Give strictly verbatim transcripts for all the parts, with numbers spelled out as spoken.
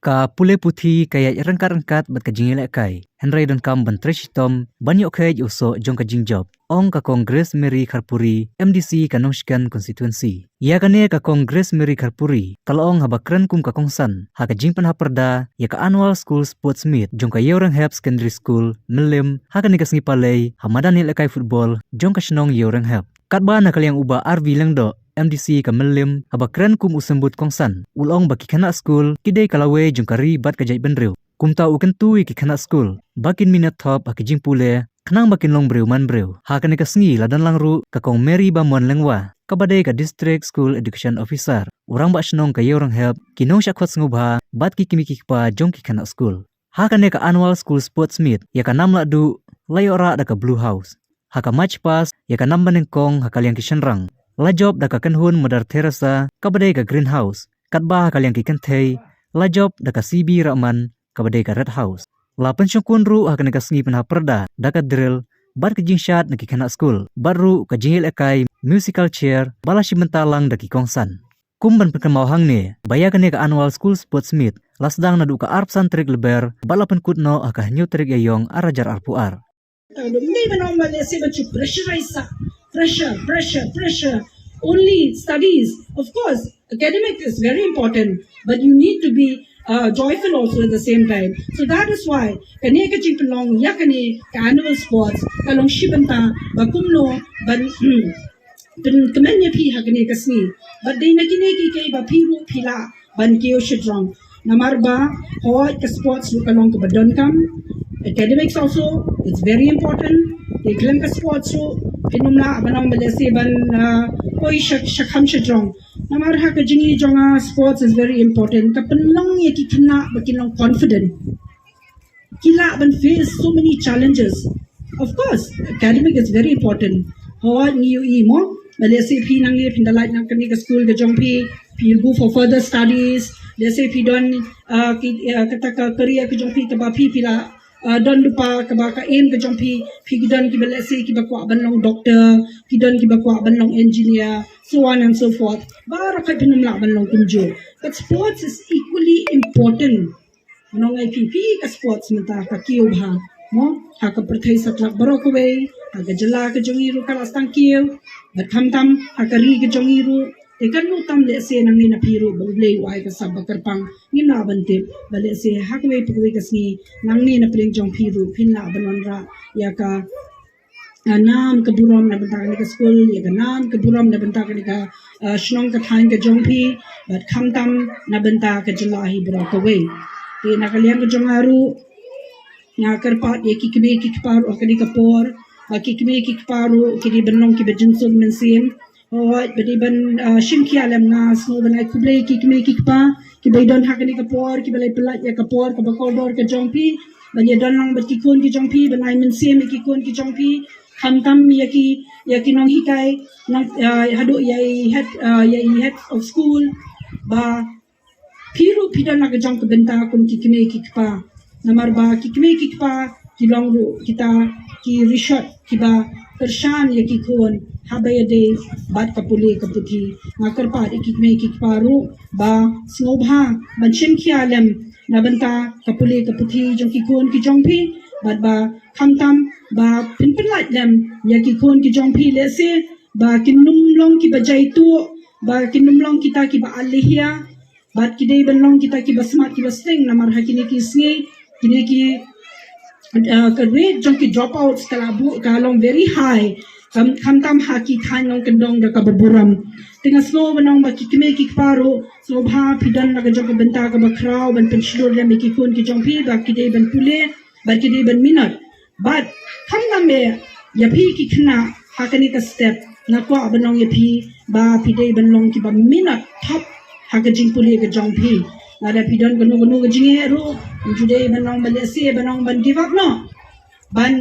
Ka pule puthi ka ïaid ryngkat-ryngkat bad ka jingïalehkai. Hynrei donkam ban trei shitom ban ïoh kheit ïa u soh jong ka jingjop, ong ka Kong Grace Mary Kharpuri, M D C ka Nongshken Constituency. Ïa kane ka Kong Grace Mary Kharpuri ka la ong haba kren kum ka kongsan ha ka jingpynhap pyrda ïa ka Annual School Sports Meet jong ka Ïewrynghep Secondary School, Mylliem, ha kane ka sngi Palei ha madan ïalehkai football jong ka shnong Ïewrynghep. Katba na ka liang u Bah R V Lyngdoh, M D C ka Mylliem, haba kren kum u symbud kongsan, u la ong ba ki khynnah skul ki dei ka lawei jong ka ri bad ka jaitbynriew. Kumta u kyntu ïa ki khynnah skul ba kin minot thop ha ki jingpule khnang ba kin long briew man briew. Ha kane ka sngi la don lang ruh ka Kong Mary Bamon Lyngwa, kaba dei ka District School Education Officer, u Rangbah Shnong ka Ïewrynghep, ki nongshah khot sngewbha bad ki kmie ki kpa jong ki khynnah skul. Ha kane ka Annual School Sports Meet, ïa ka nam lah duh la ïoh rah da ka Blue House. Ha ka March Past, ïa ka nam banyngkong ha ka liang ki shynrang la jop da ka Kynhun Mother Teresa, kaba dei ka Greenhouse. Katba ha ka liang ki kynthei la jop da ka C B Rahman, kaba dei ka Red House. La pynshongkun ruh ha kane ka sngi pynhap pyrda da ka drill bad ka jingshad na ki khynnah skul, bad ruh ka jingïalehkai musical chair ba la shim bynta lang da ki kongsan. Kum ban pynkynmaw hangne ba ïa kane ka Annual School Sports Meet la sdang naduh ka arphew san tarik Lber bad la pynkut noh ha ka hynñiew tarik Ïaïong arhajar arphew ar. Ym dei ban ong ba lehse ban shu pressurize sa. Pressure, pressure, pressure. Only studies. Of course, academic is very important, but you need to be uh, joyful also at the same time. So that is why kane ka jingpynlong ïa kane ka annual sports ka long shi bynta ba kumno ban pynkmen ïa phi ha kane ka sngi. Bad dei na kine kiei kiei ba phi ruh phi lah ban kiew shajrong. Namar ba hooid ka sports ruh ka long kaba donkam. Academics also, it's very important. Te khlem ka sports ruh phin ym lah ban ong ba lehse ban uh, poi sha sha kham shajrong. Namar ha ka jingim jong nga sports is very important. Ka pynlong ïa ki khynnah ba kin long confident. Ki lah ban face so many challenges. Of course, academic is very important. Hooid ngi ïohi mo ba lehse phi nangne phin da lait na kane ka skul ka jong phi, phi go for further studies. Lehse phi don uh, ki, uh, kata ka career ka jong phi kaba phi phi lah uh, don lypa kaba ka aim ka jong phi, phi ki don kiba lehse kiba kwah ban long doctor, ki don kiba kwah ban long engineer, so on and so forth. Baroh khat phin ym lah ban long kumjuh. But sports is equally important. Nong ai phi phi ka sports mynta ka kiew bha mo ha ka pyrthei satlak baroh kawei, ha ka jylla ka jong ngi ruh ka la sdang kiew. Bad khamtam ha ka ri ka jong ngi ruh. Te kan lut tam lehse nangne na phi ruh ba U Blei u ai ka sap ba kyrpang, ngim lah ban tip ba lehse ha kawei pa kawei ka sngi nangne na pdeng jong phi ruh phin lah ban wanrah ïa ka nam ka burom na bynta kane ka skul, ïa ka nam ka burom na bynta kane ka uh, shnong ka thaiñ ka jong phi, bad khamtam na bynta ka jylla hi baroh kawei. Te na ka liang ka jong nga ruh nga kyrpad ïa ki kmie ki kpa ruh ha kane ka por ba ki kmie ki kpa ruh ki dei ban long kiba jingsuk mynsiem. Hooid, ba dei ban uh, shim khia lem, nga sngew ban ai khublei ki kmie ki kpa kiba ïadon ha kane ka por, kiba la pyllait ïa ka por kaba kordor ka jong phi ban ïadon lang bad ki khun ki jong phi, ban ai mynsiem ïa ki khun ki jong phi. Khamtam ïa ki, ïa ki nonghikai, nong uh, haduh ïa i head uh, ïa i head of school, ba phi ruh phi don la ka jong ka bynta kum ki kmie ki kpa. Namar ba ki kmie ki kpa ki long ruh kita ki rishot kiba kyrshan ïa ki khun haba ïadei bad ka pule ka puthi. Nga kyrpad ïa ki kmie ki kpa ruh ba sngewbha ban shim khia lem na bynta ka pule ka puthi jong ki khun ki jong phi, bad ba khamtam ba pynpynlait lem ïa ki khun ki jong phi, lehse ba kin ym long kiba jaituh, ba kin ym long kita kiba alihia, bad ki dei ban long kita kiba smat kiba sting. Namar ha kine ki sngi kine ki uh, ka rate jong ki dropouts ka la buh ka long very high. Kham, khamtam ha ki thaiñ nongkyndong da kaba burom. Te nga sngew ban ong ba ki kmie ki kpa ruh sngewbha phi don la ka jong ka bynta kaba khraw ban pynshlur lem ïa ki khun ki jong phi ba ki dei ban pule, ba ki dei ban minot. Bad khamtam eh ïa phi ki khynnah ha kane ka step nga kwah ban ong ïa phi ba phi dei ban long kiba minot thap ha ka jingpule ka jong phi. Lada phi don kano kano ka jingeh ruh, ym ju dei ban ong ba lehse ban ong ban give up noh. Ban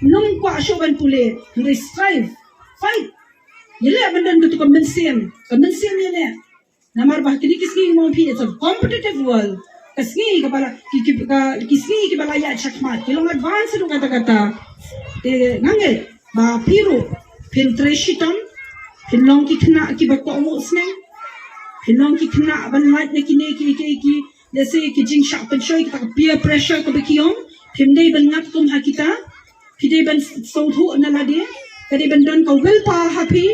ym kwah shuh ban pule, hynrei strive, fight. Ïaleh ban don katu ka mynsiem, ka mynsiem ïaleh. Namar ba kine ki sngi mo phi, it's a competitive world. Ka sngi kaba la ki, ki, ka, ki sngi kiba la ïaid shakhmat ki long advance ruh katta katta. Te nga ngeit ba phi ruh phin trei shitom, phin long ki khynnah kiba kohnguh sneng, phin long ki khynnah ban lait na kine ki, ki, ki, Lehse ki jingshah pynshoi kita ka peer pressure kaba ki ong, phim dei ban ngat kum ha kita, phi dei ban sngewthuh na lade, ka dei ban don ka willpower ha phi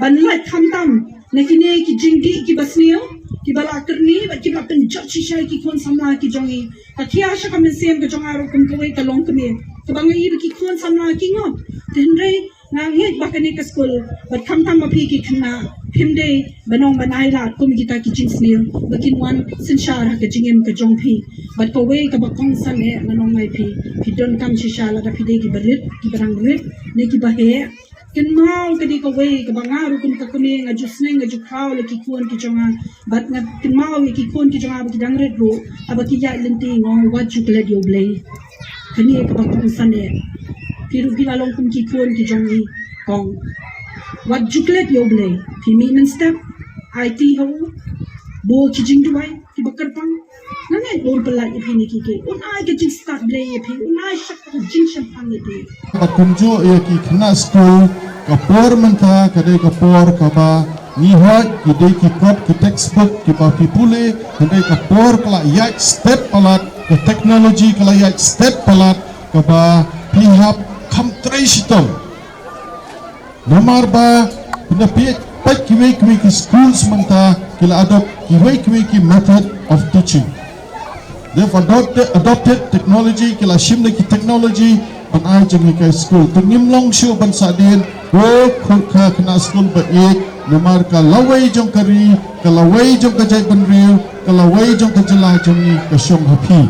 ban lait khamtam na kine ki jingdih kiba sniew, kiba la kyrni bad kiba pynjot shisha ïa ki khun samla ki jong i. Ka khia sha ka mynsiem ka jong nga ruh kum kawei ka longkmie kaba nga i ba ki khun samla ki ngop. Te hynrei nga ngeit ba kane ka skul bad khamtam ma phi ki khynnah, phim dei ban ong ban ailad kum kita ki jingsniew ba kin wan synshar ha ka jingim ka jong phi. Bad kawei kaba kongsan eh ngan ong ïa phi, phi donkam shisha lada phi dei kiba rit, kiba dang rit ne kiba heh. Kynmaw ka dei kawei kaba nga ruh kum ka kmie nga ju sneng nga ju khraw la ki khun ki jong nga. Bad nga kynmaw ïa ki khun ki jong nga ba ki dang rit ruh, haba ki ïaid lynti nga ong wat ju klet ïa U Blei. Kane kaba kongsan eh. Phi ruh phi la long kum ki khun ki jong i kong. Wat ju klet ïa U Blei. Phi mih mynstep, aiti ha u, bun ki jingduwai kiba kyrpang. Nga ngeit ba un pyllait ïa phi ne ki kei. Un ai ka jingstad Blei ïa phi, un ai shap ka jingshemphang ïa phi. Bad kumjuh ïa ki khynnah skul, ka por mynta ka dei ka por kaba ngi hap, ki dei ki kot ki textbook kiba phi pule, hynrei ka por ka la ïaid stet palat, ka technology ka la ïaid stet palat, kaba phi hap kham trei shitom. Namar ba phi na peit, peit kiwei kiwei ki schools mynta ki la adopt kiwei kiwei ki method of teaching. They've adopted, adopted technology, ki la shim da ki technology ban ai jinghikai skul. Te ngim long shuh ban sah dien ko khun ka khynnah skul ba ïeit, namar ka lawei jong ka ri, ka lawei jong ka jaitbynriew, ka lawei jong ka jylla jong ngi ka shong ha phi.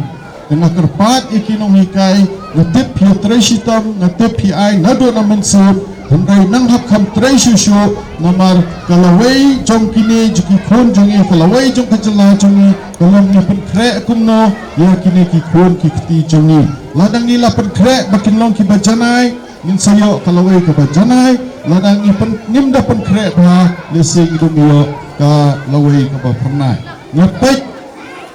Te nga kyrpad ïa ki nonghikai, nga tip phi ïa trei shitom, nga tip phi ai naduh na mynsiem, hynrei nang hap kham trei shuh shuh, namar ka lawei jong kine jong ki khun jong ngi, ka lawei jong ka jylla jong ngi, ka long ngi pynkhreh kumno ïa kine ki khun ki kti jong ngi. Lada ngi la pynkhreh ba kin long kiba janai, ngin sa ïoh ka lawei kaba janai, lada ngi pyn, ngim da pynkhreh bha, lehse ngi dang ïoh ka lawei kaba phyrnai. Nga peit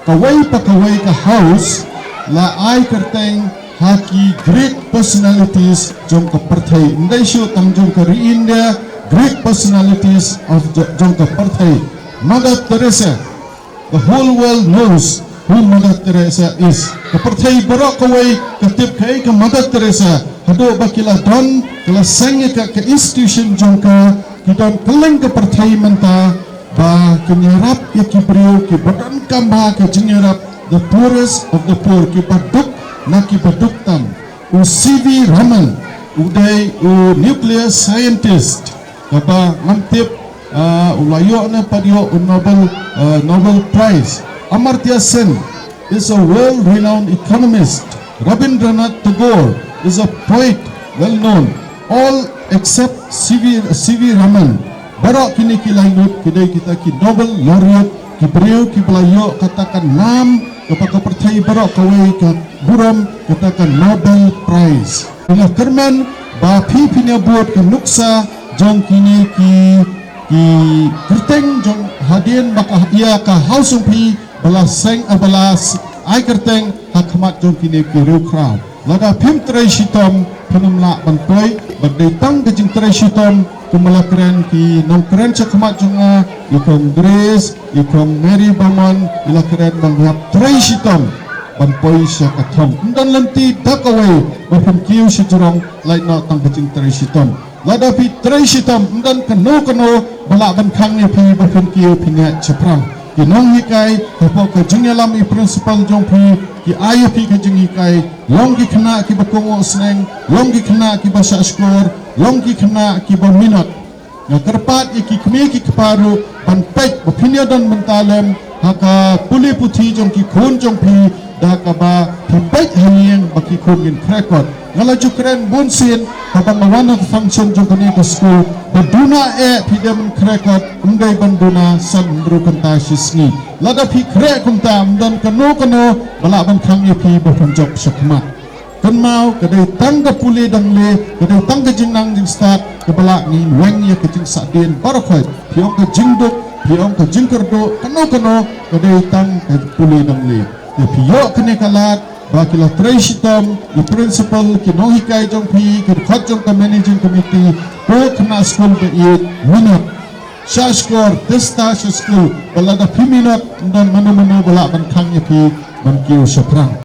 kawei pa kawei ka house la ai kyrteng ha ki great personalities jong ka pyrthei. Ym dei shuh tang jong ka ri India, great personalities of the, jong ka pyrthei. Mother Teresa, the whole world knows who Mother Teresa is. Ka pyrthei baroh kawei ka tip kaei ka Mother Teresa. Haduh ba ki la don, ki la seng ïa ka, ka institution jong ka, ki don kylleng ka pyrthei mynta, ba kin ïarap ïa ki briew kiba donkam bha ka jingïarap, the poorest of the poor, kiba duk na kiba duk tam. U C V Raman, u dei u nuclear scientist, kaba ngam tip, ah, u la ïoh ne pat ïoh u Nobel, ah, Nobel Prize. Amartya Sen is a world-renowned economist. Rabindranath Tagore is a poet well known. All except C V, C V Raman. Baroh kine ki laingut ki dei kita ki Nobel laureate, ki briew kiba la ïoh kata ka nam, kaba ka pyrthei baroh kawei ka burom, kata ka Nobel Prize. Nga kyrmen ba phi phin ïa bud ka nuksa jong kine ki, ki kyrteng jong hadien ba ka ïa ka house jong phi ba la seng, ah, ba la s-, ai kyrteng ha khmat jong kine ki riewkhraw. Lada phim trei shitom, phin ym lah ban poi, bad dei tang ka jingtrei shitom, kumba la kren ki nongkren sha khmat jong nga, i Kong Grace, i Kong Mary Bamon, i la kren ba ngi hap trei shitom ban poi sha ka thong. Ym don lynti da kawei ba phin kiew shajrong, lait noh tang ka jingtrei shitom. Lada phi trei shitom, ym don kano kano ba lah ban khang ïa phi ba phin kiew phin ïaid shaphrang. Ki nonghikai, hapoh ka jingïalam i principal jong phi, ki ai ïa phi ka jinghikai, long ki khynnah kiba kohnguh sneng, long ki khynnah kiba shahshkor, long ki khynnah kiba minot. Nga kyrpad ïa ki kmie ki kpa ruh ban peit ba phin ïa don bynta lem ha ka pule puthi jong ki khun jong phi, da kaba phi peit ha ïing ba ki khun kin khreh kot. Nga la ju kren bun sien haba nga wan ha ka function jong kane ka skul, ba duna eh phi dei ban khreh kot, ym dei ban duna san hynriew kynta shi sngi. Lada phi khreh kumta, ym don kano kano ba lah ban khang ïa phi ba phin jop shakhmat. Kynmaw, ka dei tang ka pule dang le, ka dei tang ka jingnang jingstad kaba lah ngin weng ïa ka jingsahdien baroh khoit. Phi ong ka jingduk, phi ong ka jingkyrduh, kano kano, ka dei tang ka pule dang le. Te phi ïoh kane ka lad ba ki la trei shitom, i principal, ki nonghikai jong phi, ki dkhot jong ka managing committee, ko khynnah skul ba ïeit, minot. Sha skor, testa sha skul, ba lada phi minot, ym don mano mano ba lah ban khang ïa phi ban kiew shaphrang.